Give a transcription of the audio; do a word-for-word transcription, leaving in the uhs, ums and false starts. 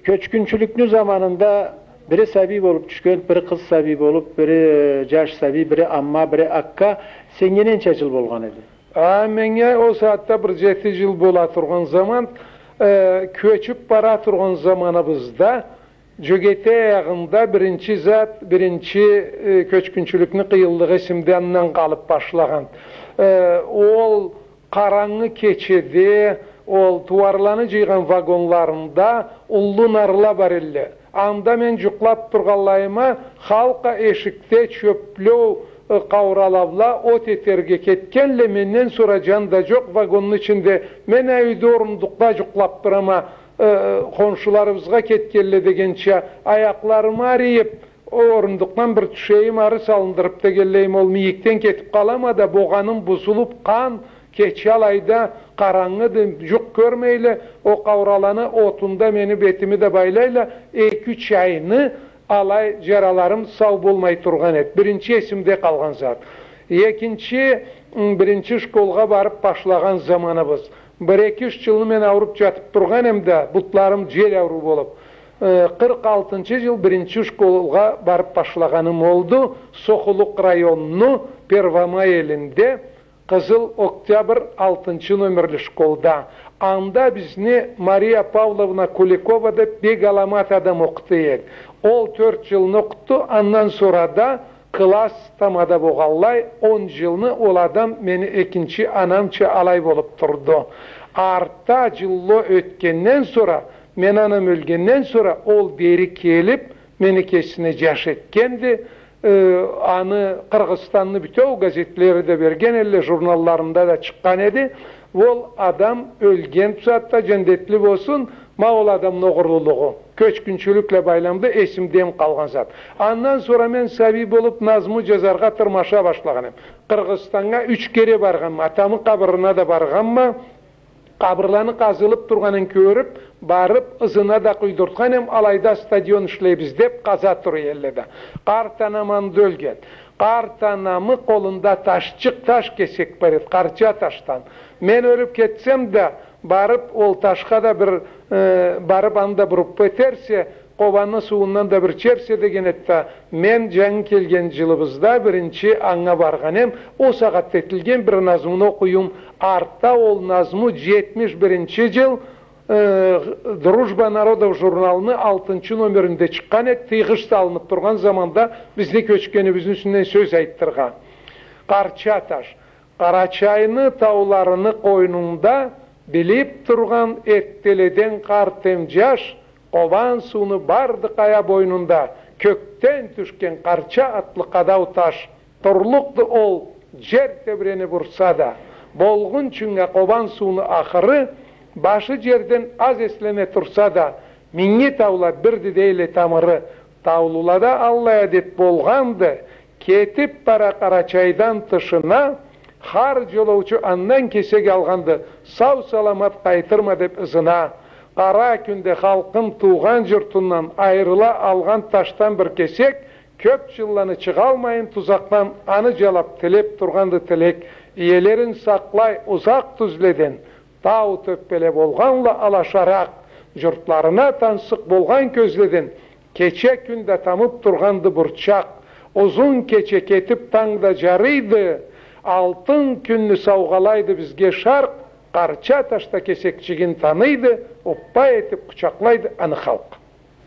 Кёчгюнчюлюкню заманында бири сабий болуп тюшген, бири къыз сабий болуп, бири, э, джаш сабий, бири амма, бири акка. Сеннге ненча джыл болгъан эди? А, меннге ол сагъатда бир джети джыл бола тургъан заман, э, кёчюп бара тургъан заманыбызда, Джёгетей аягъында биринчи зат, биринчи, э, кёчгюнчюлюкню къыйынлыгъы эсимде андан къалып башлагъан. Э, ол къарангы кечеде, ол тууарланы джыйгъан вагонларында уллу нарла бар элле. Анда мен джукълап тургъанлайыма, халкъ а эшикде чёплеу, э, къаурала бла от этерге кетгенле, менден сора джан да джокъ вагонну ичинде. Мен а юйде орундукъда джукълап турама, э, хоншуларыбызгъа кетгенле дегенча, аякъларым арыйып, о орундукъдан бир тюшейим, ары салындырып дегенлейим, ол мийикден кетип къалама да, богъаным бузулуп, къан, кече алайда къарангыды, джукъ кёрмейле, о къаураланы отунда мени бетими да байлайла, эки-юч айны алай джараларым сау болмай тургъан эди. Биринчи эсимде къалгъан зат. Экинчи, м, биринчи школгъа барып башлагъан заманыбыз. Бир эки-юч джылны мен ауруп джатып тургъан эм да, бутларым джел ауруу болуп. Э, къыркъ алтынчы джыл биринчи школгъа барып башлагъаным олду. Сохулукъ районну Первомай элинде, Къызыл Октябрь алтынчы номерли школда. Анда бизни Мария Павловна Куликова деп бек аламат адам окъута эди. Ол тёрт джылны окъутду, андан сора да класс тамада болгъанлай, он джылны ол адам мени экинчи анамча алай болуп турду. Артда джылла ётгенден сора, мен анам ёлгенден сора, ол бери келип, мени кесине джаш этгенди. Э, аны Къыргъызстанны бютеу газетлери да берген элле, журналларында да чыкъгъан эди. Ол адам ёлген бусагъатда, джандетли болсун, ма ол адамны огъурлулугъу, кёчгюнчюлюк бла байламлы эсимден къалгъан зат. Андан сора мен сабий болуп назму джазаргъа тырмаша башлагъан эм. Къыргъызстаннга юч кере баргъанма, атамы къабырына да баргъанма. Къабырланы къазылып тургъанын кёрюп, барып, ызына да къуйдуртхан эм, алайда стадион ишлейбиз деп, къаза тура элле да. Къарт анам анда ёлген. Къарт анамы къолунда ташчыкъ, таш кесек бар эди, къарча ташдан. Мен ёлюп кетсем да, барып, ол ташха да бир, э, барып, аны да бир уппа этерсе, Къобанны сууундан да бир ичерсе деген эди да, мен джангы келген джылыбызда биринчи анга баргъан эм, ол сагъатда этилген бир назмуну окъуюм, артда ол назму джетмиш биринчи джыл, э, «Дружба народов» журналыны алтынчы номеринде чыкъгъан эди, тыйгъыч салынып тургъан заманда бизни кёчгенибизни юсюнден сёз айтдыргъан. Къарча таш. Къарачайны тауларыны къойнунда билип тургъан эртделеден къарт эм джаш, Къобан сууну барды къая бойнунда кёкден тюшген къарча атлы къадау таш. Турлукъду ол, джер тебренип урса да, болгъунчунга Къобан сууну ахыры, башы джерден аз эслене турса да, минги таула бирди дейле тамыры. Таулулада аллай адет болгъанды, кетип бара Къарачайдан тышына, хар джолоучу андан кесек алгъанды, сау-саламат къайтырма деп ызына. Къара кюнде халкъым туугъан джуртундан айырыла алгъан ташдан бир кесек, кёп джылланы чыгъалмайын тузакъдан аны джалап тилеп тургъанды тилек. Иелерин сакълай узакъ тюзледен, тау тёппеле болгъанла алашаракъ, джуртларына тансыкъ болгъан кёзледен, кече-кюн да тамып тургъанды бурчакъ. Узун кече кетип, танг да джарыйды, алтын кюнню саугъалайды бизге шаркъ, Къарча ташда кесекчигин таныйды, уппа этип къучакълайды аны халкъ.